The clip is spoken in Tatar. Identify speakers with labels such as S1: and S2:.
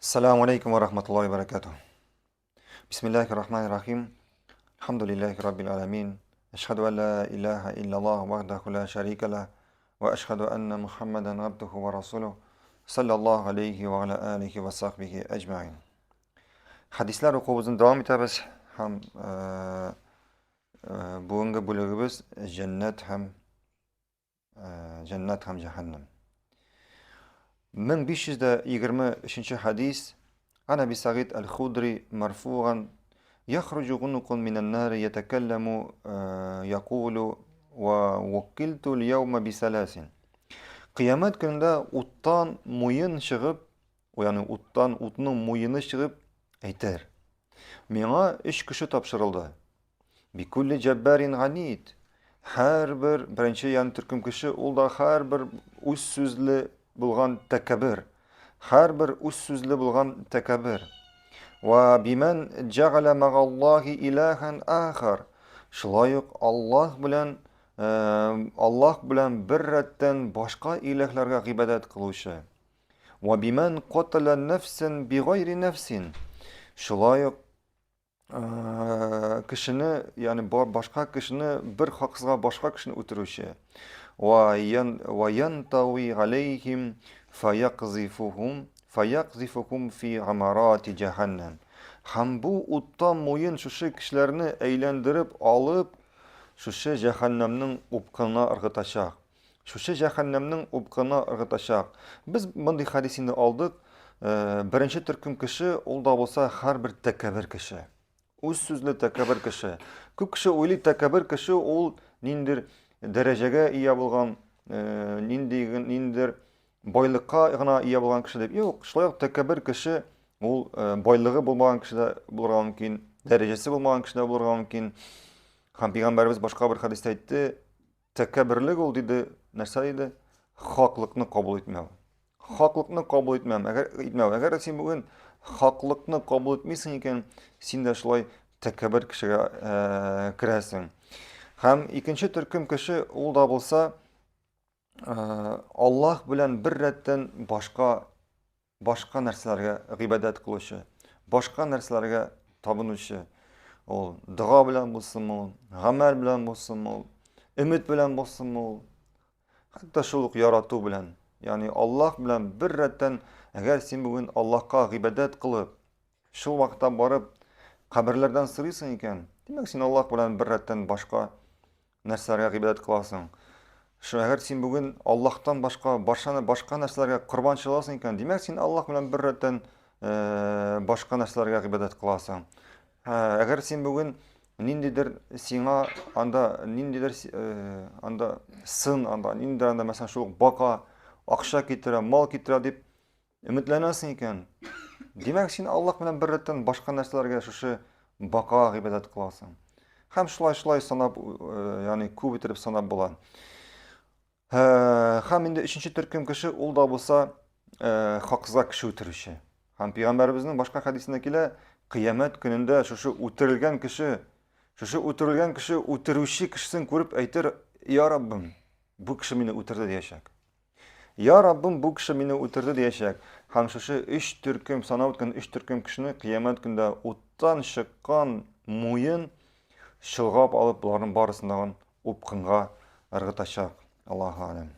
S1: Ассаламу алейкум ва рахматуллахи ва баракатух. Бисмиллахи рахмани рахим. Алхамдулиллахи раббил аламин. Ашхаду ан ла илаха иллаллах вахдаху ла шарика ла ва ашхаду анна Мухаммадан абдуху ва расулух. Саллаллаху алейхи ва аля алихи ва сахбихи аджмаин. Хадислар укуыбызны дәвам итәбез һәм э, э, бүгенге бүлегебез җәннәт һәм Җәннәт һәм җәһәннәм. 1523 хадис Ан Аби Сагид аль-Худри марфуган يخرج غنق من النار يتكلم يقول ووكلت اليوم بثلاث Кыямәт көнендә уттан муен чыгып, ягъни уттан утның муены чыгып әйтер. Миңа өч кеше тапшырылды. Бикулли җәббәрин ганид. Һәрбер беренче ян төркем кеше ул да һәрбер үз сүзле булган тәкәббер. Һәрбер үз сүзле булган тәкәббер. Ва бимән җәгалә мәгаллаһи илаһан ахар. Шулай ук Аллаһ белән э, Аллаһ белән бер рәттән башка иләһләргә гыйбадәт кылучы. Ва бимән катала нәфсән бигайри нәфсин. Шулай ук кешене, ягъни башка кешене бер хаксызга башка кешене үтерүче. Ва янтави алейхим фаякзифухум фаякзифухум фи гамарати җәһәннәм. Һәм бу утта муен шушы кешеләрне әйләндереп алып, шушы җәһәннәмнең упкынына ыргытачак. Шушы җәһәннәмнең упкына ыргытачак. Без мондый хәдис инде алдык. Э, беренче төркем кеше, ул да булса һәрбер тәкәббер кеше. Үз сүзле тәкәббер кеше. Күп кеше уйлый, тәкәббер кеше ул ниндер дәрәҗәгә ия булган, э, нинди ниндер байлыкка гына ия булган кеше дип. Юк, шулай ук тәкәббер кеше ул э, байлыгы булмаган кеше дә булырга мөмкин, дәрәҗәсе булмаган кеше дә булырга мөмкин. Һәм пәйгамбәребез башка бер хәдистә әйтте, Тәкәбберлек ул, диде, нәрсә диде? Хаклыкны кабул итмәү. Хаклыкны кабул итмәм, әгәр итмәү. Әгәр син бүген хаклыкны кабул итмисең икән, син дә шулай тәкәббер кешегә э, керәсең. Һәм икенче төркем кеше ул да булса э, Аллаһ белән бер рәттән башка башка нәрсәләргә гыйбадәт кылучы, башка нәрсәләргә табынучы. Ул дога белән булсынмы ул, гамәл белән булсынмы ул, өмет белән булсынмы ул, хәтта шул ук ярату белән. Ягъни Аллаһ белән бер рәттән, әгәр син бүген Аллаһка гыйбадәт кылып, шул вакытта барып каберләрдән сорыйсың икән, димәк, син Аллаһ белән бер рәттән башка нәрсәләргә гыйбадәт кыласың? Шул әгәр син бүген Аллаһтан башка башаны башка нәрсәләргә корбан чаласың икән, димәк, син Аллаһ белән бер рәттән э, башка нәрсәләргә гыйбадәт кыласың. Әгәр син бүген ниндидер сиңа анда ниндидер э, анда сын анда ниндидер анда мәсәлән шул бака акча китерә, мал китерә дип Өметләнәсең икән, димәк, син Аллаһ белән бер рәттән башка нәрсәләргә шушы бакага гыйбадәт кыласың. Һәм шулай-шулай санап, э, ягъни күп итеп санап була. Э, һәм инде өченче төркем кеше ул да булса э, хаксызга кеше үтерүче. Һәм пәйгамбәребезнең башка хәдисендә килә, кыямәт көнендә шушы үтерелгән кеше, шушы үтерелгән кеше үтерүче кешесен күреп әйтер, я Раббым, бу кеше мине үтерде диячәк. Я Раббым, бу кеше мине үтерде диячәк. Һәм шушы өч төркем, санап үткән өч төркем кешене кыямәт көндә уттан чыккан муен чолгап алып, боларның барысын тагын упкынга ыргытачак. Аллаһу алем.